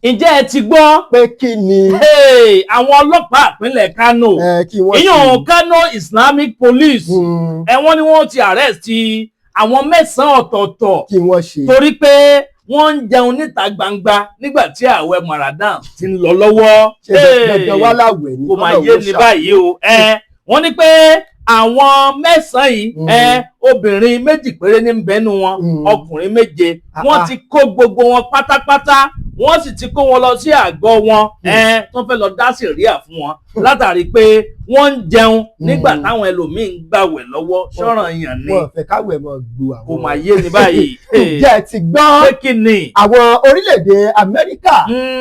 Ǹjẹ́ ẹ ti gbọ́? Pé kí ni? Hey, àwọn ọlọ́pàá ìpínlẹ̀ Kano, Ẹ kí wọ́n ìyẹn Kano Islamic Police, ẹ wọ́n ní wọ́n ti arrest àwọn mẹ́sàn-án ọ̀tọ̀ọ̀tọ̀ Kí wọ́n ṣe? torí pé wọ́n ń jẹun níta gbangba nígbà tí ààwẹ̀ Ramadan ti ń lọ lọ́wọ́. Ṣe dandan wá láwẹ̀ ni? Kò máa yé ni báyìí o. Ẹ wọ́n ní pé àwọn mẹ́sàn-án yìí, ẹ obìnrin 2 péré ní bẹ́nu wọn, ọkùnrin 7. Wọ́n ti kó gbogbo wọn pátápátá, wọ́n sì ti kó wọn lọ sí àgọ́ wọn, ẹ tó fẹ́ lọ dá sẹ̀ríà fún wọn látàrí pé wọ́n ń jẹun nígbà táwọn ẹlòmíín ń gbàwẹ̀ lọ́wọ́. Ṣọ́ràn yàn ni? Wọn fẹ́ káwẹ̀ mọ́ gbó àwọn. Kò máa yé ni báyìí. Ǹjẹ́ ẹ ti gbọ́? Pé kí ni? Àwọn orílẹ̀-èdè Amẹ́ríkà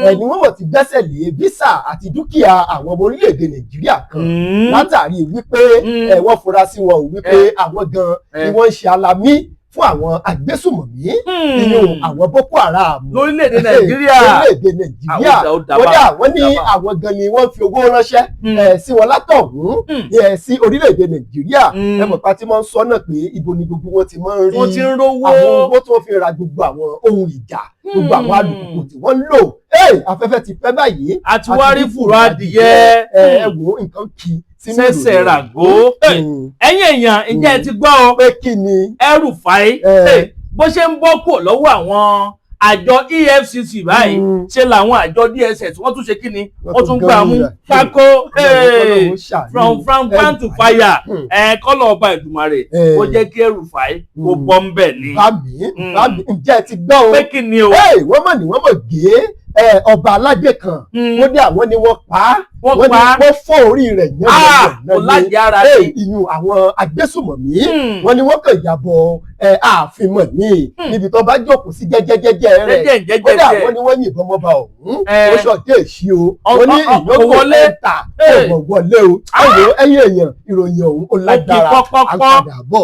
ẹ̀ ni wọ́n mọ̀ ti gbẹ́sẹ̀ lé visa àti dúkìá àwọn ọmọ orílẹ̀-èdè Nàìjíríà kan látàrí wípé ẹ̀ wọ́n fura sí wọn ò wípé àwọn gan ni wọ́n ń ṣe alamí fún àwọn agbésùmọ̀mí, ìyẹn àwọn Boko Haram Lórílẹ̀‐èdè Nàìjíríà. Lórílẹ̀-èdè Nàìjíríà. Àwọn ó dà Kódà bá, wọ́n ní ó dà bá. àwọn gan ni wọ́n fi owó ránṣẹ́ ẹ̀ sí wọn látọ̀hún ẹ̀ sí orílẹ̀-èdè Nàìjíríà. Ẹ mọ̀ pa tí wọ́n ń sọ náà pé ibo ni gbogbo wọn ti máa ń rí Wọ́n ti ń rówó. àwọn owó tí wọ́n fi ra gbogbo àwọn ohun ìjà, gbogbo àwọn alùpùpù tí wọ́n ń lò. Afẹ́fẹ́ ti fẹ́ báyìí. Àti wá rí fùrọ̀ adìyẹ. Ẹ ẹ wo nǹkan kì í sínú Sẹ́sẹ̀ ìròyìn. ràgó. Ẹ̀yin èèyàn, ǹjẹ́ ẹ ti gbọ́ ọ? Pé kí ni? El-Rufai, bó ṣe ń bọ́ kúrò lọ́wọ́ àwọn àjọ EFCC báyìí, ṣe làwọn àjọ DSS wọ́n tún ṣe kí ni, wọ́n tún gbà mú pákó. From from pan to fire. Ẹ kọ́lọ̀ ọba Ìdùmarè ó jẹ́ kí El-Rufai kó bọ́ ń bẹ̀ ni. Bámi bámi, ǹjẹ́ ẹ ti gbọ́ o? Pé kí ni o? Wọ́n mọ̀ ní wọ́n mọ̀ gé ọba aládé kan. Wọ́n dé, àwọn ni wọ́n pa á. Wọ́n Wọ́n ní pa á. wọ́n fọ́ orí rẹ̀ Ah, yẹn. Kò lájẹ ara ni. Ìyún àwọn agbésùmọ̀mí, wọ́n ní wọ́n kàn yàbọ̀ ààfin mọ̀ ní níbi tó bá jókòó sí jẹ́jẹ́jẹ́jẹ́ rẹ̀. Jẹ́jẹ́ jẹ́jẹ́. Kódà wọ́n ní wọ́n yìnbọn mọ́ba ọ̀hún. Ó ṣọ̀dé èsì o. Wọ́n ní kò ìyókù wọlé. ẹ̀ta kò wọlé o. Ọ̀wọ́ ẹ̀yìn èèyàn, ìròyìn ọ̀hún ó lágbára. Pọ́pọ́pọ́. À ń padà bọ̀.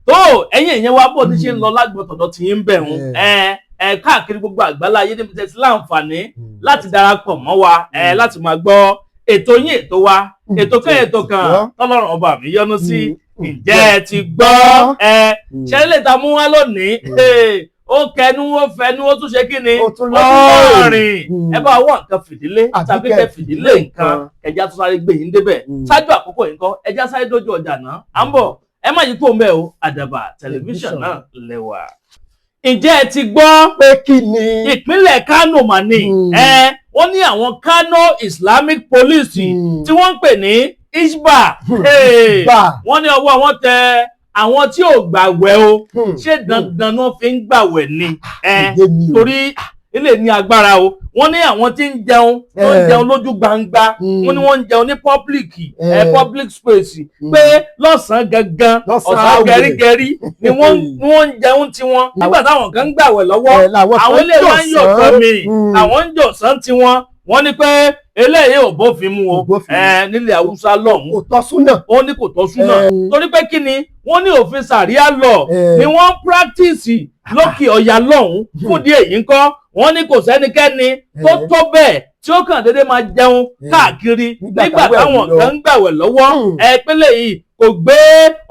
Tó ẹ̀yin èèyàn wa, bó ti ṣe ń lọ lágbọ̀n tọ̀dọ̀ tí ń bẹ̀ ń ẹ ẹ káàkiri gbogbo àgbálá ayé níbi tẹ́sí láǹfààní láti darapọ̀ mọ́ wa ẹ láti máa gbọ́ ètò yín, ètò wa, ètò kan, ètò kan tọ́lọ́run ọba mi yọ́nú sí. Ǹjẹ́ ẹ ti gbọ́? Ẹ ṣẹlẹ̀ lè ta mú wá lónìí, ó kẹnu, ó fẹnu, ó tún ṣe kí ni? Ó tún lọ́ọ̀rìn. Ẹ bá wọ nǹkan fìdílé àbí tàbí kẹ́ kẹ́ fìdílé nǹkan, ẹja tó sáré gbé yín débẹ̀. Ṣáájú àkókò yìí kọ́, ẹja sáré dójú ọjà náà, à ń bọ̀. Ẹ má yí kó mbẹ́ o, Àdàbà Tẹlifíṣàn náà lẹ́wà. Ǹjẹ́ ẹ ti gbọ́? Pé kí ni? Ìpínlẹ̀ Kano mà ní. Ẹ wọ́n ní àwọn Kano Islamic Police tí wọ́n ń pè ní Hisbah. Hey, wọ́n ní ọwọ́ wọn tẹ àwọn tí ò gbàwẹ̀ o. Ṣé dandan náà fi ń gbàwẹ̀ ni? Ẹ Kò yé mi o. Torí ilé ní agbára o. Wọ́n ní àwọn tí ń jẹun tó ń jẹun lójú gbangba, wọ́n ní wọ́n ń jẹun ní public ẹ public space, pé lọ́sàn-án gangan, Lọ́sàn-án ọ̀sán àwẹ̀. gẹrígẹrí ni wọ́n ń jẹun tiwọn nígbà táwọn kan ń gbàwẹ̀ lọ́wọ́. Làwọn Àwọn kan ilé wa ń yọ̀ tán mi, àwọn ń jọ̀sán tiwọn. Wọ́n ní pé eléyìí ò bófin mu o. Kò bófin mu. Ẹ nílẹ̀ Haúsá lọ́hùn. Kò tọ́ súnà. Ó ní kò tọ́ súnà, torí pé kí ni? Wọ́n ní òfin sàríà lọ ni wọ́n ń practice lókè ọ̀yà lọ́hùn. Fúdí èyí ńkọ́, wọ́n ní kò sẹ́nikẹ́ni tó tó bẹ́ẹ̀ tí ó kàn déédéé máa jẹun káàkiri Nígbà nígbà táwẹ̀ táwọn lọ. kan ń gbàwẹ̀ lọ́wọ́. Ẹ pínlẹ̀ yìí kò gbé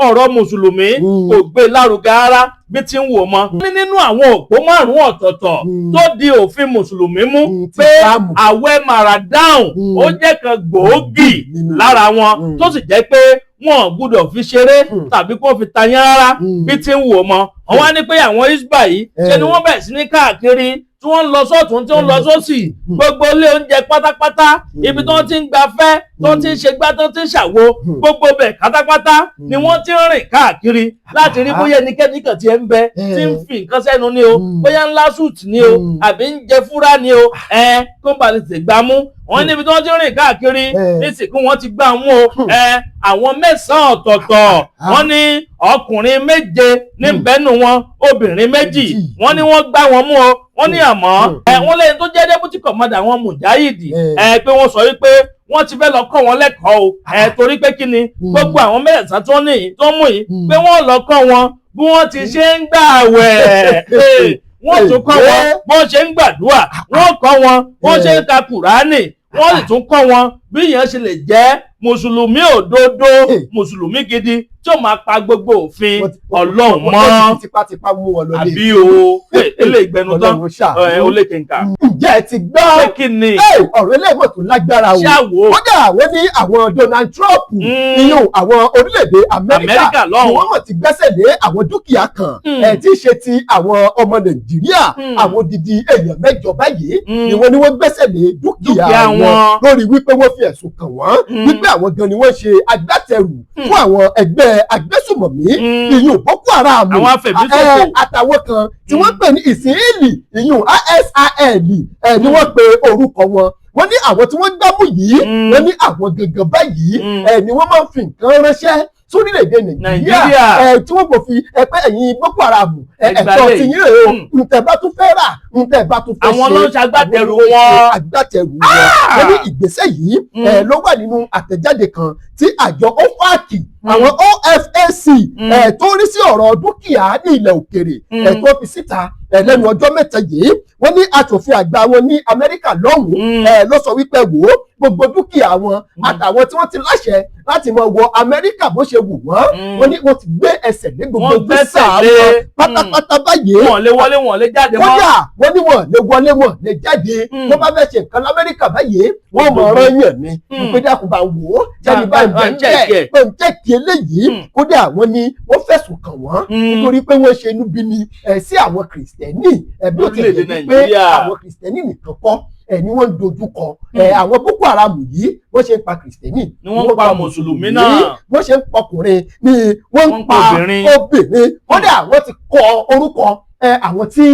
ọ̀rọ̀ mùsùlùmí, kò gbé lárugẹ rárá bí ti ń wò mọ́. Ní nínú àwọn òpó márùn-ún ọ̀tọ̀ọ̀tọ̀ tó di òfin mùsùlùmí mú, Ti pé Ìsìlámù. àwẹ̀ Ramadan ó jẹ́ kan gbòógì lára wọn, tó sì jẹ́ pé wọn ò gbúdọ̀ fi ṣeré tàbí kó fi tayán rárá bí ti ń wò mọ́. Wọ́n wá ní pé àwọn Hisbah yìí, ṣe ni wọ́n bẹ̀rẹ̀ sí ní káàkiri, tí wọ́n ń lọ sọ́tún, tí wọ́n ń lọ sósì, gbogbo ilé oúnjẹ pátápátá, ibi tí wọ́n ti ń gbafẹ́, tí wọ́n ti ń ṣe gbá, tí wọ́n ti ń ṣàwo, gbogbo bẹ̀ pátápátá ni wọ́n ti ń rìn káàkiri láti rí bóyá ẹnikẹ́ni kan ti ẹ̀ ń bẹ tí ń fi nǹkan sẹ́nu ni o, bóyá ńlá sùt ni o, àbí ń jẹ fúrá ni o, ẹ kó ba lè tè gbámú. Wọ́n níbi tí wọ́n ti ń rìn káàkiri nísìnkú wọ́n ti gbá mú o. Ẹ àwọn mẹ́sàn-án ọ̀tọ̀ọ̀tọ̀, wọ́n ní ọkùnrin 7 ní bẹ́nu wọn, obìnrin 2. 2. Wọ́n ní wọ́n gbá wọn mú o. Wọ́n ní àmọ́ ẹ wọ́n lẹ́yìn tó jẹ́ deputy commander àwọn Mujahid, ẹ pé wọ́n sọ wípé wọ́n ti fẹ́ lọ kọ́ wọn lẹ́kọ̀ọ́ o. Ẹ torí pé kí ni? Gbogbo àwọn mẹ́sàn-án tó ní tó mú yìí, pé wọ́n lọ kọ́ wọn bí wọ́n ti ṣe ń gbààwẹ̀, wọ́n tún kọ́ wọn bó ṣe ń gbàdúrà, wọ́n kọ́ wọn bó ṣe ń ka Kùránì, wọ́n sì tún kọ́ wọn. Bí èèyàn ṣe lè jẹ́ mùsùlùmí òdodo, mùsùlùmí gidi tí ó máa pa gbogbo òfin Ọlọ́run mọ́. Wọ́n ti tipátipá mú wọn lọ lé. Àbí o, ilé ìgbẹnu tán. Ọlọ́run ṣàánú. Ó lè kéka. Ǹjẹ́ ẹ ti gbọ́? Pé kí ni? Ọ̀rọ̀ eléyìí tó lágbára o. Ṣáwo. Kódà wọ́n ní àwọn Donald Trump, iyún àwọn orílẹ̀-èdè Amẹ́ríkà, Amẹ́ríkà lọ́hùn. ni wọ́n mọ̀ ti gbẹ́sẹ̀ lé àwọn dúkìá kan tí í ṣe ti àwọn ọmọ Nàìjíríà. Àwọn odidi èèyàn 8 báyìí ni wọ́n ní wọ́n gbẹ́sẹ̀ lé dúkìá Dúkìá wọn wọn. lórí wípé wọ́n fi ẹ̀sùn kàn wọ́n wípé àwọn gan ni wọ́n ṣe agbátẹrù fún àwọn ẹgbẹ́ agbésùmọ̀mí, ìyún Boko Haram, Àwọn afẹ̀míṣòfò. Àtàwọn kan tí wọ́n pè ní ìsìnìlì, ìyún ISIL ni wọ́n pe orúkọ wọn. Wọ́n ní àwọn tí wọ́n gbámú yìí, wọ́n ní àwọn gangan báyìí ni wọ́n máa ń fi nǹkan ránṣẹ́ sórílẹ̀-èdè Nàìjíríà Nàìjíríà. Tí wọ́n kò fi ẹ pé ẹ̀yin Boko Haram Ẹgbàá ẹ̀tọ́ lè. ti yín rèé o, ntẹ̀ bá tún fẹ́ rà, ntẹ̀ bá tún fẹ́ ṣe. Àwọn ló ń ṣagbátẹrù Àwọn ló ń ṣe wọn. agbátẹrù wọn. Wọ́n ní ìgbésẹ̀ yìí ló wà nínú àtẹ̀jáde kan tí àjọ OFAC, àwọn OFAC tó rí sí ọ̀rọ̀ dúkìá ní ilẹ̀ òkèrè tó fi síta lẹ́nu ọjọ́ 3 yìí. Wọ́n ní aṣòfin àgbà wọn ní Amẹ́ríkà lọ́hùn-ún ló sọ wípé wò ó, gbogbo dúkìá wọn àtàwọn tí wọ́n ti láṣẹ láti máa wọ Amẹ́ríkà bó ṣe wù wọ́n, wọ́n ní wọ́n ti gbé ẹsẹ̀ lé gbogbo Wọ́n gbẹ́sẹ̀ visa lé. wọn pátápátá báyìí. Wọn lè wọlé, wọn lè jáde mọ́. Kódà wọ́n ní wọ́n lè wọlé, wọ́n lè jáde. Wọ́n bá fẹ́ ṣe nǹkan l'Amẹ́ríkà báyìí, wọ́n mọ̀ ọ̀rọ̀ yàn ni wípé dákun bá wò ó jáde bá ń Bá ń bẹ̀ check ẹ̀. bá ń check eléyìí. Kódà wọ́n ní wọ́n fẹ̀sùn kàn wọ́n nítorí pé wọ́n ṣe inúbíni sí àwọn Kìrìsìtẹ́nì, bí ó ti Lórílẹ̀-èdè jẹ́ wípé Nàìjíríà. àwọn Kìrìsìtẹ́nì nìkan kọ́ ni wọ́n ń dojú kọ. Àwọn Boko Haram yìí, wọ́n ṣe ń pa Kìrìsìtẹ́nì Ni wọ́n ń pa mùsùlùmí náà. Wọ́n ṣe ń pọkùnrin ni wọ́n ń Wọ́n ń pa pa obìnrin. obìnrin. Kódà wọ́n ti kọ orúkọ àwọn tí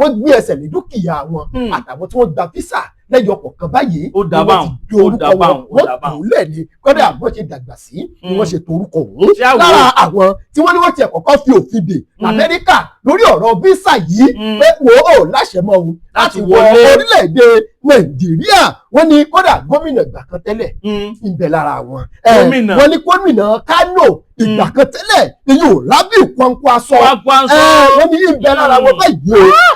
wọ́n gbé ẹsẹ̀ lé dúkìá wọn àtàwọn tí wọ́n gba visa lẹ́yọ kọ̀ọ̀kan báyìí Ó dà ni wọ́n báun, ti di ó orúkọ dà wọn. báun, ó Wọ́n dà tò báun. lẹ̀ ni. Kódà wọ́n ṣe dàgbà sí ni wọ́n ṣe torúkọ òun. Ṣé àwò? Lára àwọn tí wọ́n ní wọ́n ti kọ́kọ́ fi òfin dè l'Amẹ́ríkà lórí ọ̀rọ̀ visa yìí pé wò ó láṣẹ mọ́ òun láti Láti wọ wọlé. orílẹ̀-èdè Nàìjíríà, wọ́n ní kódà gómìnà ìgbà kan tẹ́lẹ̀ ń bẹ lára wọn. Gómìnà. Wọ́n ní gómìnà Kánò ìgbà kan tẹ́lẹ̀, iyùn Rabiu Kwankwaso, Kwankwaso. Wọ́n ní ń bẹ lára wọn báyìí o,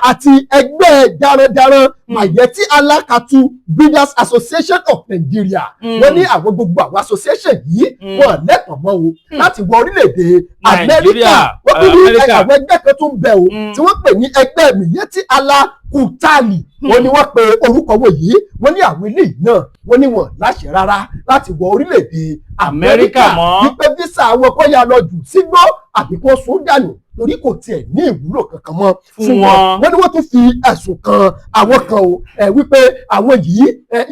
àti ẹgbẹ́ darandaran Miyetti Allah Cattle Breeders Association of Nigeria. Wọ́n ní àwọn gbogbo àwọn association yìí, wọ́n lẹ́tọ̀ọ́ mọ́ o láti wọ orílẹ̀-èdè Amẹ́ríkà. Nàìjíríà, Wọ́n tún ní Amẹ́ríkà. àwọn ẹgbẹ́ kan tún bẹ o tí wọ́n pè ní ẹgbẹ́ Miyetti Allah Kutali. Wọ́n ní wọ́n pe orúkọ wọn yìí. Wọ́n ní àwọn eléyìí náà, wọ́n ní wọn láṣẹ rárá láti wọ orílẹ̀-èdè Amẹ́ríkà Amẹ́ríkà mọ́. wípé visa wọn kọ́ ya lọ jù sígbó àbí kó sún dànù torí kò tiẹ̀ ní ìwúlò kankan mọ́ Fún wọn. Wọ́n ní wọ́n tún fi ẹ̀sùn kan àwọn kan o wípé àwọn yìí,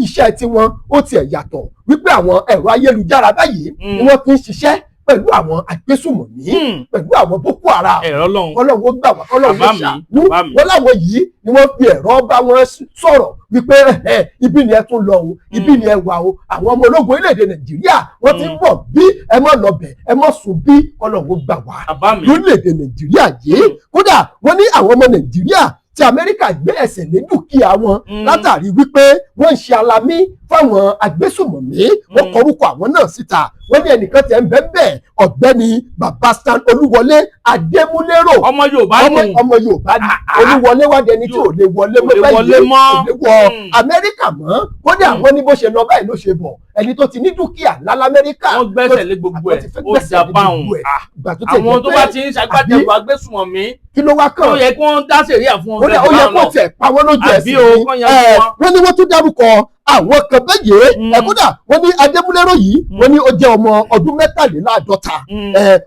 iṣẹ́ tiwọn ó tiẹ̀ yàtọ̀, wípé àwọn ẹ̀rọ ayélujára báyìí ni wọ́n fi ń ṣiṣẹ́ pẹ̀lú àwọn agbésùmọ̀mí, pẹ̀lú àwọn Boko Haram. Ẹ̀rọ lọ́hùn. Ọlọ́run ó gbà wá, Ọlọ́run ó Bàbá mi, ṣàánú. bàbá mi. Wọ́n láwọn yìí ni wọ́n fi ẹ̀rọ bá wọn sọ̀rọ̀ wípé ẹ ibi ni ẹ tún lọ o, ibi ni ẹ wà o, àwọn ọmọ ológun orílẹ̀-èdè Nàìjíríà wọ́n ti ń bọ̀ bí, ẹ mọ̀ lọ bẹ̀, ẹ mọ̀ sùn bí. Ọlọ́run ó gbà wá Bàbá mi. lórílẹ̀-èdè Nàìjíríà yìí. Kódà wọ́n ní àwọn ọmọ Nàìjíríà tí Amẹ́ríkà gbé ẹsẹ̀ lé dúkìá wọn látàrí wípé wọ́n ń ṣe alamí fáwọn agbésùmọ̀mí, wọ́n kọrúkọ àwọn náà síta. Wọ́n ní ẹnìkan tẹ̀ ń bẹ́ẹ̀ bẹ́ẹ̀, ọ̀gbẹ́ni Babastan Olúwọlé Adémúlérò. Ọmọ Yorùbá Ọmọ nù. ọmọ Yorùbá ni. Olúwọlé wá dẹni tí ò lè wọlé Kò lè mọ́ wọlé báyìí, mọ́. kò lè wọ Amẹ́ríkà mọ́. Kódà wọ́n ní bó ṣe lọ báyìí ló ṣe bọ̀, ẹni tó ti ní dúkìá ńlá l'Amẹ́ríkà Wọ́n gbẹ́sẹ̀ lé gbogbo wọ́n ẹ̀. ti fẹ́ Ó gbẹ́sẹ̀ dà lé báun. gbogbo ẹ̀. Ìgbà tó tẹ̀ Àwọn jẹ́ tó pé bá ti ń ṣagbátẹrù agbésùmọ̀mí, kí ló wá kàn? ó yẹ kí wọ́n dá sẹ̀ríà fún wọn. Ó yẹ kó tiẹ̀ pa wọ́n lójú Àbí ẹsẹ̀ o, ni. kán yanjú wọn. Wọ́n ní wọ́n tún dárúkọ àwọn kan bẹ́yẹ. Kódà wọ́n ní Adémúlérò yìí, wọ́n ní ó jẹ́ ọmọ ọdún 53.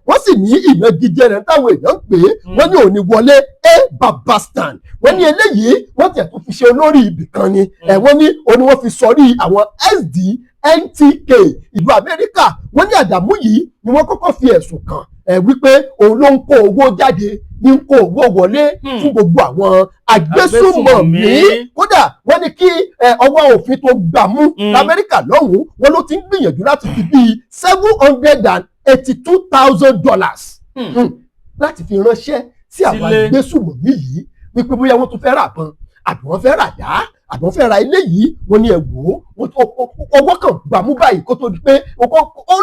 Wọ́n sì ní ìnagijẹ rẹ̀ táwọn èèyàn ń pè é, wọ́n ní òní Wọlé A Babastan. Wọ́n ní eléyìí wọ́n tiẹ̀ tún fi ṣe olórí ibì kan ni. Wọ́n ní òní wọ́n fi sọrí àwọn SDNTK ìlú Amẹ́ríkà. Wọ́n ní Àdàmú yìí ni wọ́n kọ́kọ́ fi ẹ̀sùn kàn wípé òun ló ń kó owó jáde ní ń kó owó wọlé fún gbogbo àwọn agbésùmọ̀mí. Agbésùmọ̀mí. Kódà wọ́n ní kí ọwọ́ òfin tó gbà mú l'Amẹ́ríkà lọ́hùn-ún, wọ́n ló ti ń gbìyànjú láti fi bíi $782,000 láti fi ránṣẹ́ sí àwọn Sílé. agbésùmọ̀mí yìí, wípé bóyá wọ́n tún fẹ́ rà bọn àbí wọ́n fẹ́ rà dá àbí wọ́n fẹ́ ra ilé yìí. Wọ́n ní ẹ wò ó, ọwọ́ kan gbàmú báyìí kó tó di pé ó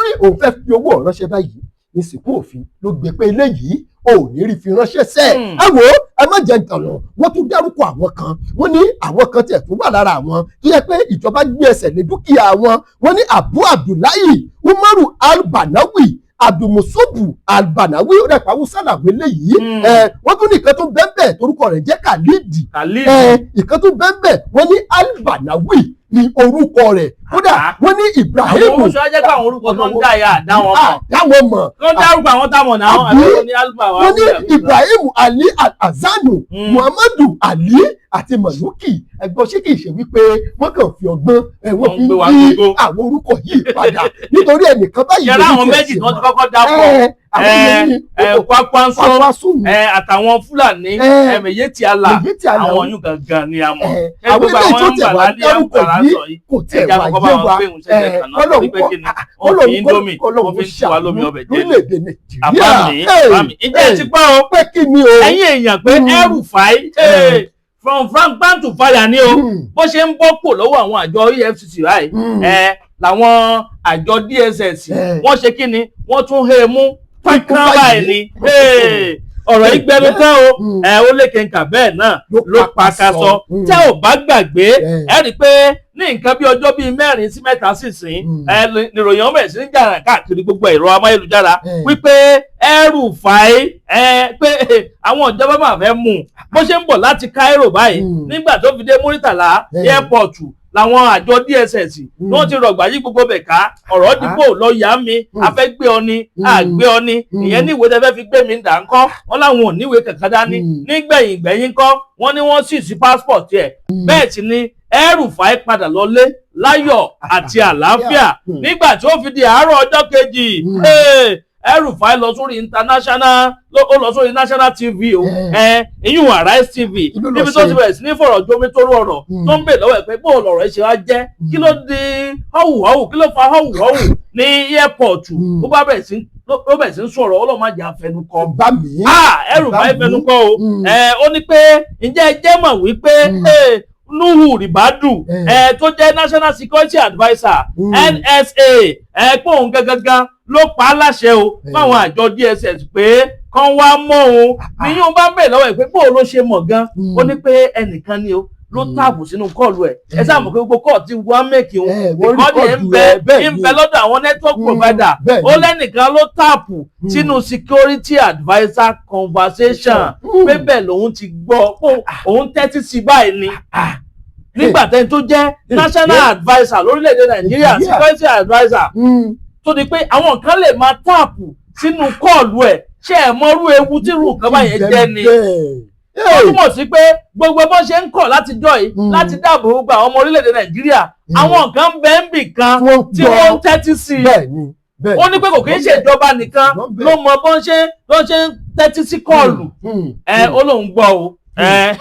rí òun fẹ́ fi owó ránṣẹ́ báyìí ní Ìsìnkú òfin ló gbé pé eléyìí ò ní rí fi ránṣẹ́ sẹ́ẹ̀. Ẹ wo, ẹ má jẹ́ ntọ̀nà. Wọ́n tún dárúkọ àwọn kan, wọ́n ní àwọn kan tiẹ̀ tún wà lára àwọn tó yẹ pé ìjọba gbé ẹsẹ̀ lé dúkìá wọn. Wọ́n ní Abu Abdullahi Umaru Albanawi, Abdulmusubu Albanawi, ó dẹ̀ pàwọ́ sàlàwé léyìí. Ẹ wọ́n tún ní ìkan tó bẹ́ẹ̀ torúkọ rẹ̀ jẹ́ Khalidi. Khalid. Ẹ ìkan tó bẹ́ẹ̀, wọ́n ní Albanawi ní orúkọ rẹ̀ kódà. Wọ́n ní Ibrahim. Àwọn oṣù ajẹ́ pé àwọn orúkọ tó ń dá ya àdá wọn mọ̀. Dáwọn mọ̀. Wọ́n dárúkọ àwọn táwọn náà Àbí? àbí wọ́n ní Alba wa. Wọ́n ní Ibrahim Ali Al-Azanu, Muhammadu Ali àti Maluki. Ẹgbọ́n, ṣé kìí ṣe wípé wọ́n kàn fi ọgbọ́n ẹ wọ́n Wọ́n fi ń gbé wa yí gógó. àwọn orúkọ yìí padà nítorí ẹnìkan báyìí Yàrá lórí àwọn tiẹ̀ méjì ṣe tí wọ́n ti mọ̀. kọ́kọ́ dápọ̀. Ẹ, àwọn yẹn ní Kwakwanso. Kwakwanso. Àtàwọn Fúlàní. Miyetti Allah. Miyetti Allah. Àwọn yún gangan ni a mọ̀. Àwọn Gbogbo ilé tó àwọn tẹ̀ wá Mbàlá ní dárúkọ Mbàlá yìí sọ yìí. kò tẹ̀ Ẹja wá kọ́kọ́ bá yé wọn wa. gbé ìhùn sẹ́gbẹ̀ẹ́ kan náà, torí pé kí ni, wọ́n fi Indomie, wọ́n fi ń tú wa lómi ọbẹ̀ jẹ ni. Lórílẹ̀‐èdè Nàìjíríà. Àbámi, àbámi, ǹjẹ́ ẹ ti gbọ́ o? Pé kí ni o? Ẹ̀yin èèyàn, pé El-Rufai, from frying pan to fire ni o. Bó ṣe ń bọ́ pò lọ́wọ́ àwọn àjọ EFCC báyìí, làwọn àjọ DSS wọ́n ṣe kí ni, wọ́n tún hé e mú pínkán báyìí ni. Ọ̀rọ̀ yìí gbẹnu tán o. Ó lékè nkà bẹ́ẹ̀ náà ló pa ká sọ. Tẹ́ ò bá gbàgbé, ẹ rí i pé ní nǹkan bí ọjọ́ bíi 4 sí 3 sísìn, nìròyìn ọmọ ẹ̀sìn ń jà káàkiri gbogbo ẹ̀rọ amáyélujára wípé El-Rufai, pé àwọn ìjọba máa fẹ́ mú un bó ṣe ń bọ̀ láti Cairo báyìí. Nígbà tó fi dé Muritala Airport, làwọn àjọ DSS ní wọ́n ti rọ̀gbà yí gbogbo bẹ̀ ká. Ọ̀rọ̀ dìbò lọ yá mi, a fẹ́ gbé ọ ni, a gbé ọ ni. Ìyẹn ní ìwé tẹ́ fẹ́ fi gbé mi dà ń kọ́? Wọ́n láwọn ò níwèé kankan dání. Nígbẹ̀yìn gbẹ̀yìn kọ́, wọ́n ní wọ́n sì sí passport ẹ̀. Bẹ́ẹ̀ sì ni El-Rufai padà lọlé láyọ̀ àti àlàáfíà. Nígbà tí ó fi di àárọ̀ ọjọ́ kejì, El-Rufai lọ sórí international, ó lọ sórí national TV o, ìyún Arise TV, Kí ló lọ níbi tó ṣe? ti bẹ̀rẹ̀ sí ní fọ̀rọ̀ jomi tó rú ọ̀rọ̀, tó ń bè lọ́wọ́ ẹ̀ pé bó lọ̀rọ̀ ẹ̀ ṣe wá jẹ́, kí ló di họ́wù họ́wù, kí ló fa họ́wù họ́wù ní airport. Ó bẹ̀rẹ̀ sí ń sọ̀rọ̀, ọlọ́run má jẹ́ àfẹnukọ. Bá mi. Ah, El-Rufai Bá mi. fẹnukọ o. Ó ní pé ǹjẹ́ ẹ jẹ́ mọ̀ wípé Nuhu Ribadu, tó jẹ́ National Security Adviser, NSA, pé òun gangan ló pa á láṣẹ o fáwọn àjọ DSS pé kán wá mọ́ òun. Níyún bá ń bẹ̀ lọ́wọ́ ẹ̀ pé bóun ló ṣe mọ̀ gan, ó ní pé ẹnìkan ni o ló tap sínú call ẹ̀. Ẹ sáà mọ̀ pé gbogbo call tí wọ́n make òun, Wọ́n ìkọ́ni ẹ̀ ń record bẹ rẹ̀, bẹ́ẹ̀ ń ni. bẹ lọ́dọ̀ àwọn network provider. Bẹ́ẹ̀ Ó ni. lẹ́nìkan ló tap sínú security adviser conversation, pé bẹ́ẹ̀ lòun ti gbọ́ pé òun tẹ́tí sí báyìí ni nígbà tẹ́ni tó jẹ́ national adviser lórílẹ̀‐èdè Nàìjíríà, Nàìjíríà. security adviser, tó di pé àwọn kan lè máa tap sínú call ẹ̀. Ṣé ẹ̀ mọ́rú ewu tí irú nǹkan báyẹn jẹ́ ni? Ó túmọ̀ sí pé gbogbo bó ṣe ń kọ̀ látijọ́ yìí láti dáàbò bo àwọn ọmọ orílẹ̀-èdè Nàìjíríà, àwọn kan ń bẹ ń bì kan tí wọ́n ń tẹ́tí sí i. Bẹ́ẹ̀ ni, bẹ́ẹ̀. Ó ní pé kò kí ń ṣe ìjọba nìkan ló mọ bó ṣe ń tẹ́tí sí call. Ẹ ó lóun gbọ́ o. Ẹ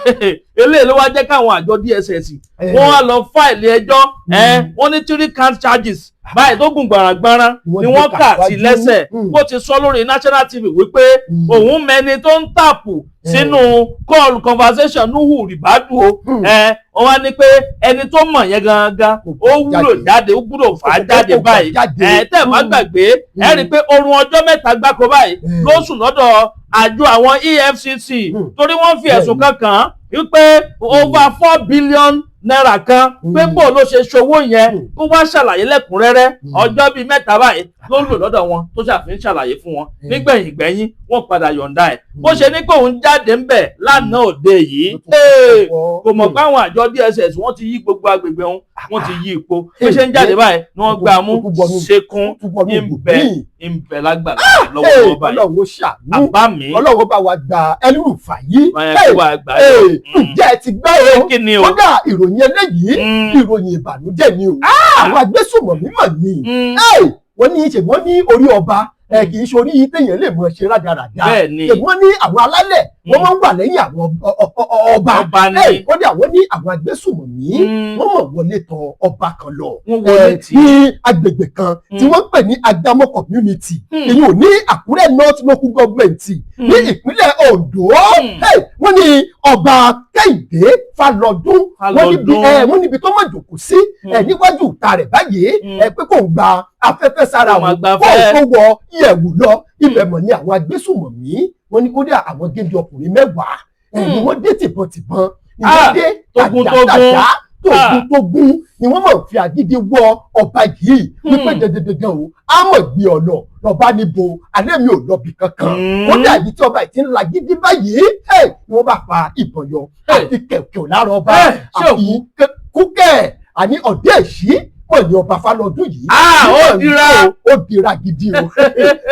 eléyìí ló wá jẹ́ káwọn àjọ DSS wọ́n á lọ file ẹjọ́. Ẹ wọ́n ní three count charges báyìí tó gùn gbàràngbàràn ni wọ́n kà sí lẹ́sẹ̀. Bó ti sọ lórí national TV wípé òun mẹni tó ń tap sínú call conversation Nuhu Ribadu o, ẹ wọ́n wá ní pé ẹni tó mọ̀ yẹn gangan ó wúlò jáde, ó gbúdọ̀ fà á jáde báyìí. Ẹ tẹ́ ẹ̀ má gbàgbé, ẹ rí i pé oorun ọjọ́ 3 gbáko báyìí ló sùn lọ́dọ̀ àjọ àwọn EFCC, torí wọ́n fi ẹ̀sùn kan kàn án wípé over ₦4 billion kan, pé bó ló ṣe ṣòwò yẹn, kó wá ṣàlàyé lẹ́kùnrẹ́rẹ́. Ọjọ́ bíi 3 báyìí ló ń lò lọ́dọ̀ wọn tó ṣàfihàn ṣàlàyé fún wọn. Nígbẹ̀yìn gbẹ̀yìn, wọ́n padà yọ̀ǹda ẹ̀. Bó ṣe ní pé òun jáde ń bẹ̀ lánàá òde yìí, kò mọ̀ pé àwọn àjọ DSS wọ́n ti yí gbogbo agbègbè wọn, wọ́n ti yí ipò. Bó ṣe ń jáde báyìí ni wọ́n gbá mú ṣekún ń bẹ lágbàlá lọ́wọ́ báyìí. Ọlọ́run ó ṣàánú. Àbá mi. Ọlọ́run bá wa gba El-Rufai. Ǹjẹ́ ẹ ti gbọ́ o? Kí ni o? Kódà ìròyìn eléyìí, ìròyìn ìbànújẹ́ ni o. Àwọn agbésùnmọ̀mí mọ̀ ni wọ́n ní ṣe, wọ́n ní orí ọba kì í ṣorí téèyàn lè mọ̀ ṣe rádaràda. Wọ́n ní àwọn alálẹ̀ wọ́n máa ń wà lẹ́yìn àwọn ọba. Ọba ni. Kódà wọ́n ní àwọn agbésùnmọ̀mí wọ́n mọ̀ wọlé tọ̀ ọba kan lọ Wọ́n wọlé tì í. ní agbègbè kan tí wọ́n ń pè ní Agbámọ́ community, èyí ò ní Àkúrẹ́ North Local Government ní ìpínlẹ̀ Ondo. Wọ́n ní ọba. Kẹ́hìndé Falọ́dún. Wọ́n níbi tó mọ̀ jòkó sí níwájú ìta rẹ̀ báyìí, pé kò ń gba afẹ́fẹ́ sára òun kó tó wọ ìyẹ̀wù lọ. Ibẹ̀ mọ̀ ni àwọn agbésùmọ̀mí, wọ́n ní kódà àwọn géńdé ọkùnrin 10 ni wọ́n dé tìbọntìbọn, ni wọ́n dé tàdátàdá, tógun ni wọ́n mọ̀ fi àgídí wọ ọba yìí wípé dandandandan o, á mọ̀ gbé ọ lọ. Lọ́ba níbo? Alẹ́ mi ò lọ́bì kankan. Kódà ibi tí ọba yìí ti ń la gidi báyìí ni wọ́n bá fa ìbọn yọ àti kẹ̀kẹ́ lára ọba àfi kúkẹ́ àní ọ̀dẹ́ èṣí mọ̀ ní ọba Falọ́dún yìí. Ó dira, ó dira gidi o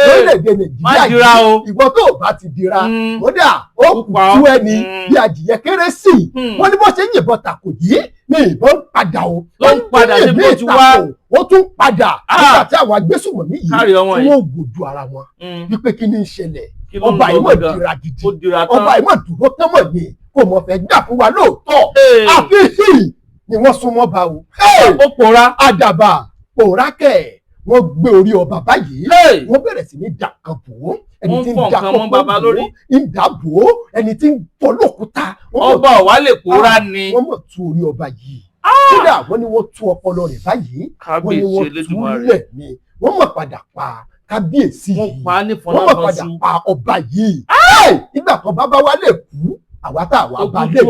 lórílẹ̀‐èdè Nàìjíríà yìí. Ìwọ tó o bá ti dira, kódà ó kù tú ẹni bí adìyẹ kérésì. Wọ́n ní bó ṣe ń yìnbọn tàkò yìí ní ìbọn padà o, ló ń padà sí bó ti wá, ó tún padà nígbà tí àwọn agbésùnmọ̀mí yìí tí wọ́n gbòjú ara wọn wípé kí ni ń ṣẹlẹ̀. Ọba yìí mọ̀ dira gidi, ọba yìí mọ̀ dúró tán mọ̀ ni kò mọ̀ fẹ́ gbà fún wa lóòótọ́. Àfi ni wọ́n súnmọ́ bá o. Ó pòórá. Àdàbà pòórá kẹ̀. Wọ́n gbé orí ọba báyìí, wọ́n bẹ̀rẹ̀ sí ní dà kan bò ó, ẹni tí ń da kọ́kọ́ bò ó, ń dà bò ó, ẹni tí ń fọ́ lókúta. Ọba ọ̀wá lè pòórá ni. Wọ́n mọ̀ tú orí ọba yìí. Kódà wọ́n ní wọ́n tú ọpọlọ rẹ̀ báyìí, wọ́n ní wọ́n tú lẹ̀ ni wọ́n mọ̀ padà pa kábíyèsí yìí, wọ́n mọ̀ padà pa ọba yìí. Nígbà tó bá bá wa lè kú, àwa tá àwa bá lè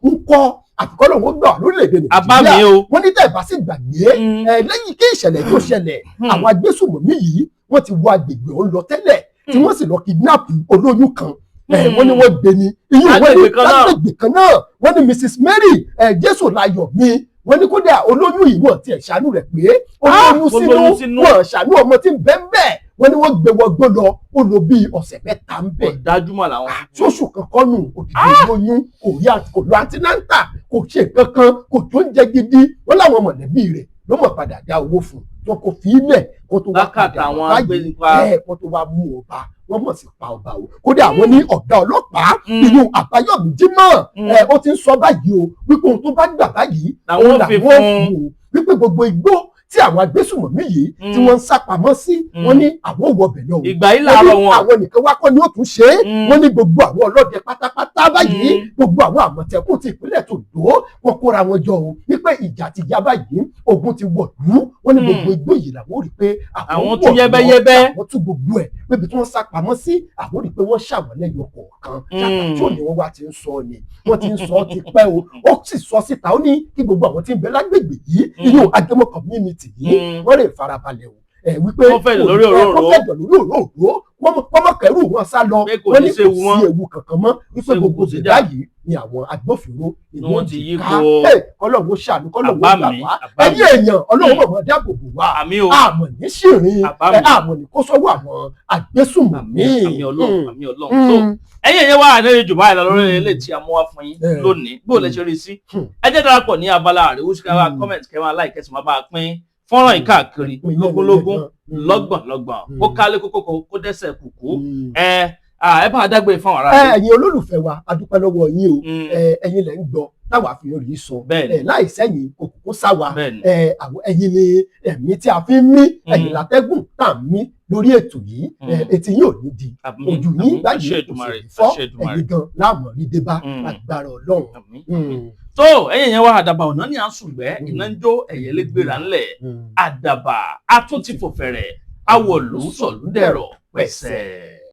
kú ń kọ́ àfikọ́ lòun ó gbà lórílẹ̀‐èdè Nàìjíríà. Wọ́n ní tẹ̀ bá sì gbàgbé lẹ́yìn kí ìṣẹ̀lẹ̀ tó ṣẹlẹ̀, àwọn agbésùmọ̀mí yìí wọ́n ti wọ agbègbè ọ̀hún lọ tẹ́lẹ̀ tí wọ́n sì lọ kidnap olóyún kan. Wọ́n ní wọ́n gbé ní iyún, wọ́n ní lágbègbè kan náà, wọ́n ní Mrs Mary Jésù láyọ̀ mi. Wọ́n ní kódà olóyún yìí wọ́n tiẹ̀ ṣàánú rẹ̀ pé olóyún sínú, wọ́n ṣàánú ọmọ tí ń bẹ́ẹ̀ bẹ́ẹ̀. Wọ́n ní wọ́n gbé wọgbó lọ, ó lò bíi ọ̀sẹ̀ 3 ń bẹ̀. Ọ̀dájúmọ̀ làwọn. Ṣóṣù kankan nù òdìdí olóyún, kò rí kò lọ antinanta, kò ṣe kankan, kò tó ń jẹ gidi. Wọ́n láwọn mọ̀lẹ́bí rẹ̀ ló mọ̀ padà dá owó fún un wọn kò fi í lẹ̀ kó tó wá padà báyìí kó tó wá mú ọba. Wọ́n mọ̀ sí pa ọba o. Kódà àwọn ní ọ̀gá ọlọ́pàá inú Àbáyọ̀mí Jímọ̀ ó ti ń sọ báyìí o wípé ohun tó bá gbà báyìí òun làwọn fún o, wípé gbogbo igbó tí àwọn agbésùmọ̀mí yìí tí wọ́n ń sá pamọ́ sí, wọ́n ní àwọn òwò ọbẹ̀ náà. Ìgbà yìí làárọ̀ wọn. Àwọn nìkan wá kọ́ ni ó tún ṣe é. Wọ́n ní gbogbo àwọn ọlọ́dẹ pátápátá báyìí, gbogbo àwọn àmọ̀tẹ́kùn ti ìpínlẹ̀ Oǹdó, wọ́n kóra wọn jọ o wípé ìjà ti yá báyìí, ogun ti wọ̀lú. Wọ́n ní gbogbo igbó yìí làwọn rí pé àwọn tún yẹ́bẹ́yẹ́bẹ́, àwọn tún gbogbo ẹ̀ pébi tí wọ́n sá pamọ́ sí, àwọn rí pé wọ́n ṣàwọn lẹ́yọ kọ̀ọ̀kan. Ṣàtàtì òní wọ́n wá ti ń sọ ni wọ́n ti ń sọ ti pẹ́ o. Ó sì sọ síta, ó ní kí gbogbo àwọn tí ń bẹ lágbègbè yìí, inú Agẹmọ community yìí, wọ́n lè farabalẹ̀ o wípé wọ́n fẹ̀dọ̀ lórí òróró, wọ́n mọ̀ kẹ́rù wọn sá lọ, wọ́n ní kò sí ewu kankan mọ́, wípé gbogbo báyìí ni àwọn agbófinró ni wọ́n ti ká. Kọ́lọ́hun ó ṣàánú, kọ́lọ́hun ó gbà wá. Ẹ̀yin èèyàn, Ọlọ́run mọ̀mọ́ dáàbò bò wá, àmọ̀ ní ṣìrìn, àmọ̀ ní kó sọ́wọ́ àwọn agbésùnmọ̀mí. Àmì Ọlọ́run, àmì Ọlọ́run. Ẹ̀yin ẹ̀yẹ wà ní ìjùbá ìlọ lórí ilé tí a mú wá fún yín lónìí, bó lè ṣe rí sí. Ẹ jẹ́ darapọ̀ ní abala àríwísí, ká wá comment, kẹ́ máa like, kẹ́ sì máa bá a pín fọ́nrán yìí káàkiri lógúnlógún, lọ́gbọ̀nlọ́gbọ̀n, kó kálé kókó kó dẹ́sẹ̀ kùkú. Ẹ bá a dágbére fún ara rẹ. Ẹ̀yin olólùfẹ́ wa, a dúpẹ́ lọ́wọ́ yín o. Ẹ̀yin lẹ ń gbọ́ táwa fi rí sọ, láì sẹ́yìn òkùnkùn sá wa. Ẹ̀yin ni ẹ̀mí tí a fi ń mí, ẹ̀yin látẹ́gùn tá à ń mí lórí ètò yìí. Etí yín ò ní di, ojú yín báyìí kò sì ní fọ́, ẹ̀yin gan láàmú rí dé bá agbára Ọlọ́run. Tó ẹ̀yin yẹn wá, àdàbà ọ̀nà ní à ń sùngbẹ́ iná ń jó ẹ̀yẹ́lé gbéra ńlẹ̀, àdàbà atúntìfòfẹ̀rẹ̀ awọ̀lú sọ̀lúdẹ̀rọ̀ pẹ̀sẹ̀.